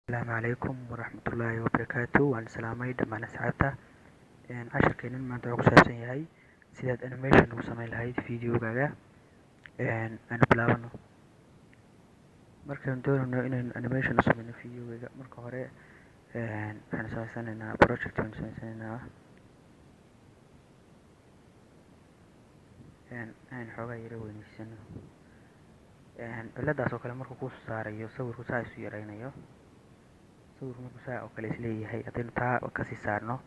Asalaamu calaykum waraxmatullaahi wabarakaatu. Waan salaamay dhammaan asxaabta. Casharkeenan maanta wuxuu ku saabsan yahay sidaad animation ugu samayn lahayd videogaaga. Aanu bilaabano. Markaynu doonayno inaynu animation u sameyno videogaaga, marka hore waxaanu sameysanaynaa project. Baynu sameysanaynaa, aynu xoogaa yara weyneysano. Ciladaas oo kale markuu kuu saarayo sawirku saa isu yareynayo, sawirku markuu saa oo kale isleeyahay, haddaynu taa kasii saarno,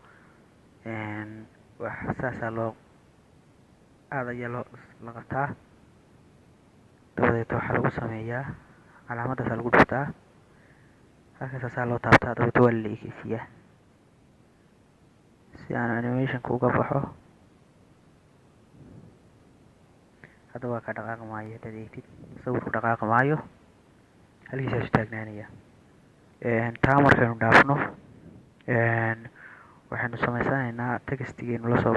wax saasaa loo aada ayaa loo la qabtaa. Dabadeed waxaa lagu sameeyaa calaamadaasaa lagu dhuftaa, halkaasaasaa loo taabtaa, dabeeto waa la ekeysiiyaa si aanu animationka uga baxo. Hadda waa ka dhaqaaqi maayo. Haddaad eegtid, sawirku dhaqaaqi maayo, halkiisaasu taagnaanaya. Taa markaynu dhaafno, waxaynu sameysanaynaa textigaynu lasoo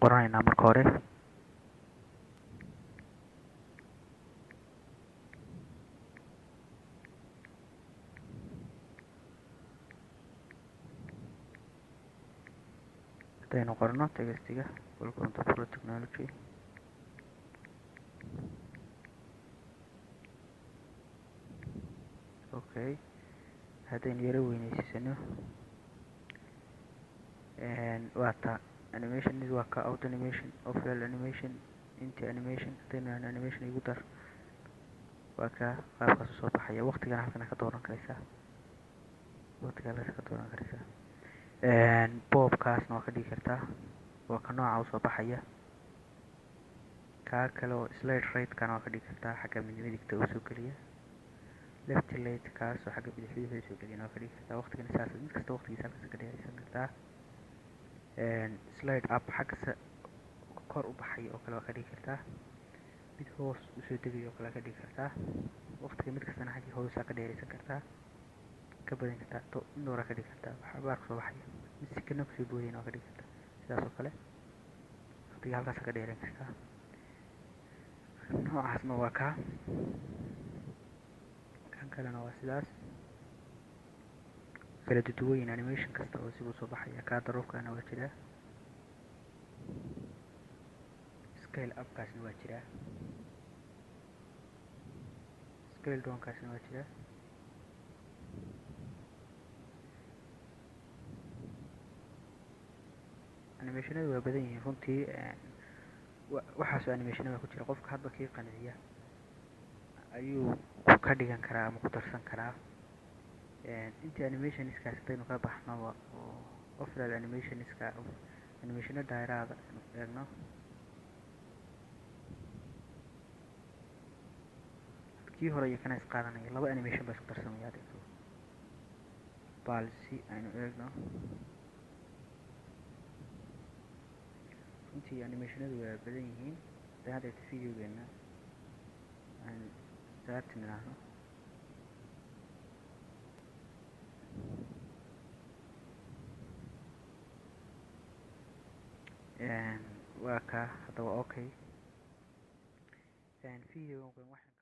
qoranaynaa marka hore. Haddaynu qorno textiga "Welcome to Pro Technology", okay. Haddaynu yaro weyneysiisano, waa ta animation, waa ka auto animation, offline animation, inti animation. Haddaynu nahno animation igu dar, waa ka qaabkaas usoo baxaya. Waqtigana halkana ka dooran karaysaa, waqtiga halkaas ka dooran karaysaa. Boobkaasna waa ka dhigi kartaa, waa ka nooca usoo baxaya. Kaa kale oo slide right-kana waa ka dhigi kartaa, xagga midigta usoo geliya. Left late kaas oo xagga bidix bidixda usoo geliyana waa ka dhigi kartaa. Waqtigana saas, mid kasta waqtigiisa halkaas ka dhigaysan kartaa. Slide up, xagga kor u baxay oo kale waa ka dhigi kartaa. Mid hoos usoo degay oo kale waa ka dhigi kartaa. Waqtiga mid kastana xaggii hoosaa ka dheeraysan kartaa, ka badan kartaa, to indhooraa ka dhigi kartaa. Waxbaa kusoo baxaya, mid sikana kusoo boodayna waa ka dhigi kartaa. Sidaas oo kale waqtiga halkaas ka dheeran kartaa. Noocaasna waa kaa, kan kalena waa sidaas, kala duduwayin animation kasta oo sibuu soo baxaya. Kaa daruufkana waa jiraa, scale upkaasna waa jiraa, scale downkaasna waa jiraa. Animationadu waa badan yihiin runtii. Waxaasoo animationada ku jira, qofka hadba kii qanciya ayuu ka dhigan karaa ama ku darsan karaa. Intii animationskaas haddaynu ka baxnoba oo offline animationska, animationa dairaada aynu eegno, kii hore iyo kana is qaadanaya, laba animation baa isku darsamaya adeegto. Balsi aynu eegno, runtii animationadu waa badan yihiin. Haddaan hadda eegto videogeena, aan start nidhaahno, waa ka hadda waa okay videogan. Waxaynu